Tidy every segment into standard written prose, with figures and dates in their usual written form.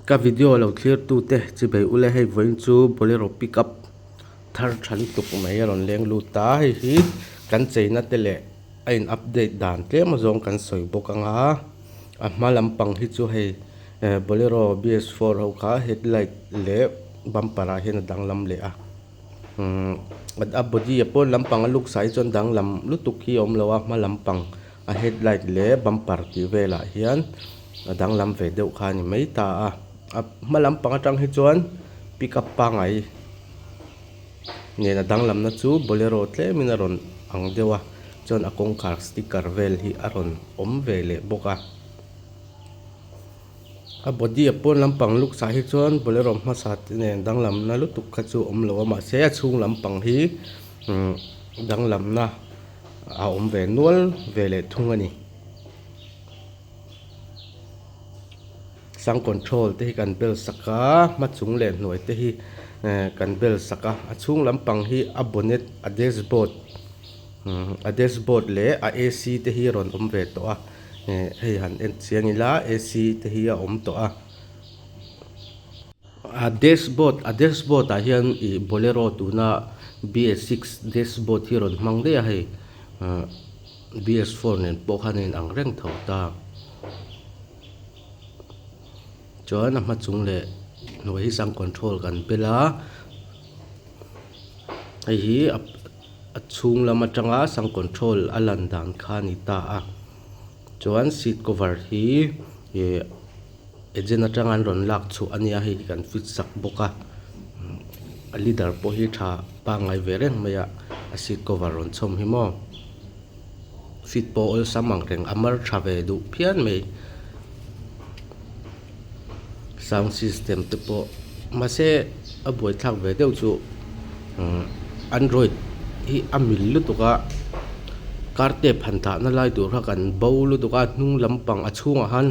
Ka video lo thlir tute chibei ule hei vawiin chu bolero pickup thar tha lutuk mai a rawn leng lut a hei hi kan cheina te leh a in update dan tlem azawng kan sawi bawk ang a a hma lampang hi chu hei eh bolero BS four ho kha headlight leh bumper ah hian a danglam leh a. Umm a body a pawn lampang a looks ah hi chuan danglam lutuk hi a awm lo a hma lampang a headlight leh bumper tih velah hian a danglam ve deuh kha a ni mai ta a a hma lampang atang hi chuan pickup pangngai nen a danglamna chu bolero tlemin a rawn ang deuh a chuan a kawngkhar sticker vel hi a rawn awm ve leh bawk a. A body a pawn lampang looks ah hi chuan bolero hmasa te nen danglamna lutuk kha chu awm lo a mahse a chhung lampang hi umm danglamna a awm ve nual ve leh thung a ni. Sound control te hi kan bel sak a hma chung leh hnuai te hi eh kan bel sak a a chhung lampang hi a bonnet a dashboard umm a dashboard leh a A_C te hi a rawn awm ve tawh a. Eh hei han en chiang ila A_C te hi a awm tawh a a dashboard a dashboard ah hian ih bolero tuna B_S six dashboard hi a rawn hmang daih a hei ah B_S four nen pawh khan a inang reng tho ta chuan a hma chung leh hnuai hi sound control kan bel a hei hi a. A chhung lam atanga sound control a lan dan kha a ni ta a chuan seat cover hi ih agent atanga an rawn lak chhuah a nia hei hi kan fit sak bawk a a leader pawh hi tha pangngai ve reng mai a a seat cover rawn chhawm hi maw fit pawh awlsam ang reng a mar tha ve duh phian mai. Sound system te pawh mahse a buaithlak ve deuh chu umm android hi a mil lutuk a car tape han dahna lai tur kha kan bo lutuk a hnung lampang a chhungah khan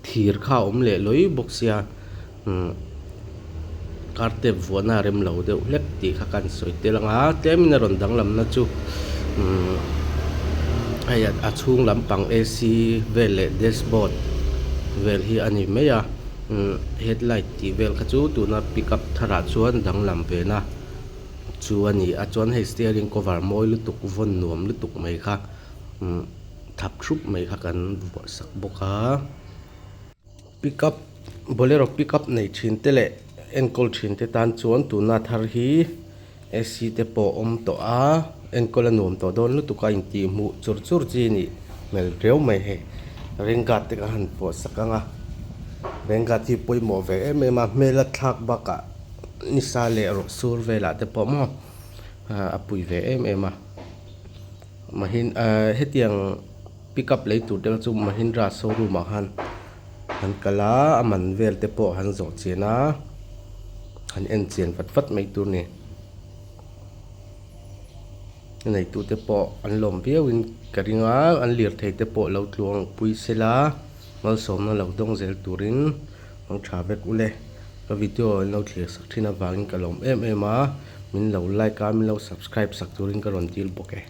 thir kha a awm leh lawi bawk sia umm car tape vuahna a rem lo deuh hlek tih kha kan sawi tel ang a tlemin a rawn danglamna chu umm hei a chhung lampang A_C vel leh dashboard vel hi a ni mai a umm headlight tih vel kha chu tuna pickup tharah chuan danglam ve na chu a ni a chuan hei steering cover mawi lutuk vawn nuam lutuk mai kha umm thap thup mai kha kan vuah sak bawk a. Pickup bolero pickup nei thin te leh enkawl thin te tan chuan tuna thar hi A_C te pawh awm tawh a enkawl a nuam tawh dawn lutuk a intih hmuh chur chur chi nih hmel riau mai hei ring guard te kha han pawh sak ang a ring guard hi pawimawh ve em em a hmel a thlak bakah nisa leh rawh sur velah te pawh maw a pui ve em em a mahin ahh hetiang. Pickup lei tur te chu Mahindra showroom ah khan an kal a a man vel te pawh han zawh chian a han en chian vat vat mai tur a ni a neitu te pawh an lawm viau in ka ring a an lirthei te pawh lo tluang pui sela malsawmna lo dawng zel turin ang tha vek ule ka video an lo thlir sak thin avangin ka lawm em em a min lo like a min lo subscribe sak turin ka rawn dil bawk e.